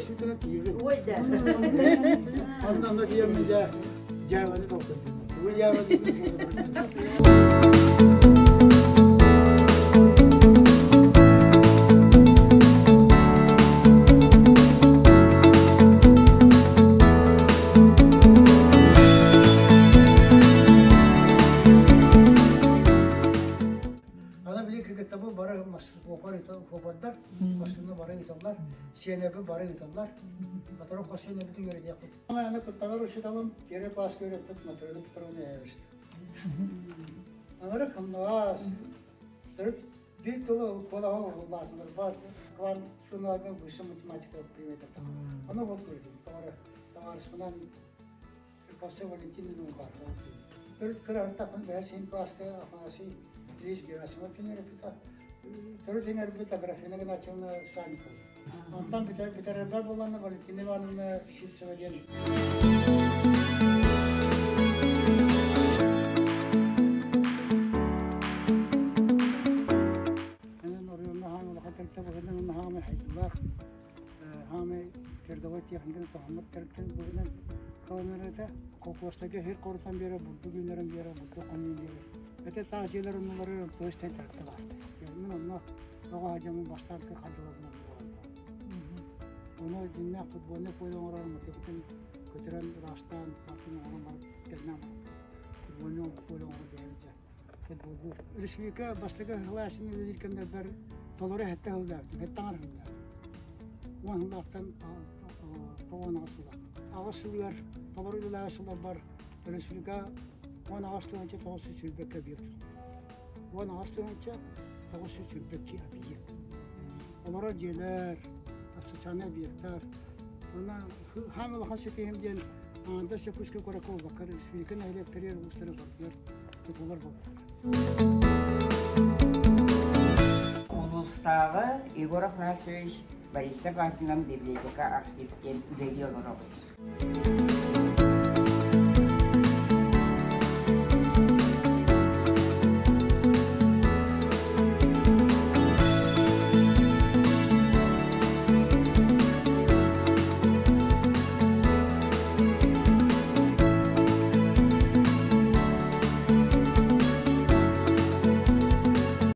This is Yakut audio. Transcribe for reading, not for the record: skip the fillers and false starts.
Бэс мүнүүтэнэн тиийэбин. Онно онно тиийэммин дьэ дьээбэни толкуйдуум. Тугу дьээбэлиибин Аны били кыргыттабы бары суопардар, массыына бары ыыталлар, сиэнэби бары ыыталлар. Батары хос сиэнэбитин үөрэтиэхпит. Аны кытталар учууталым первый класска үөрэппит Матрена Петровна Эвест. Анары хамнаас, төрүт биир тылы куолаһа уһуллаатымыз бар. Клан журналга высшая математика предмета. Аны ол көрдүм. Товарищпынан Косте Валентиновна Убатова. Төрүт кыраһыттахпын бэһэ син класска Афанасий Ильич Герасимов үөрэппитэ. Төрүт иҥэрбит Аграфена Игнатьевна Санникова. Онтон бүтэрэрбэр буоллаҕына Валентина Ивановна Сивцева диэн Энэн оройуонна хаан улахан тэрилтэ быһыынан хаамай хайдылаах хаамай передовой техниканы туһаммыт тэрилтэ быһыынан кыланар этэ. Колхуостарга сир хорутан биэрэр, бурдук үүннэрэн биэрэр, бурдук хомуйан биэрэр. Ити таас дьиэлэр оннуларыгар МТС диэн тэрилтэ баар. Мин онно оҕо сылдьаммын бастаан хардыларбынан буолан Ону дьиннээх футбольнай поле оҥорор мотивытын көтүрэн ыраастаан батын оҥорон баран тэринэн футбольнай поле оҥорор бэйэбит футболлуур. Республика бастакы кылаасын үлэлиир кэмнэрбэр толору сэттэ сыллаабытым, сэттэ аҥар сыллаабытым. Уон сыллаахтан 98 сыла. Аҕыс сылыгар толору үлэлээбит сылларбар республика 18 922 объект 18 922 объект. Олорор дьиэлэр, социальнай объектар. Уонна хаам улахан ситиһим диэн аҥардас Дьокуускай куоракка буолбакка республика нэһилиэктэригэр улуустары барытыгар тутулар буолбуттар. Улуустааҕы Егор Афанасьевич Борисов аатынан библиотека архив диэн үлэлии олоробут.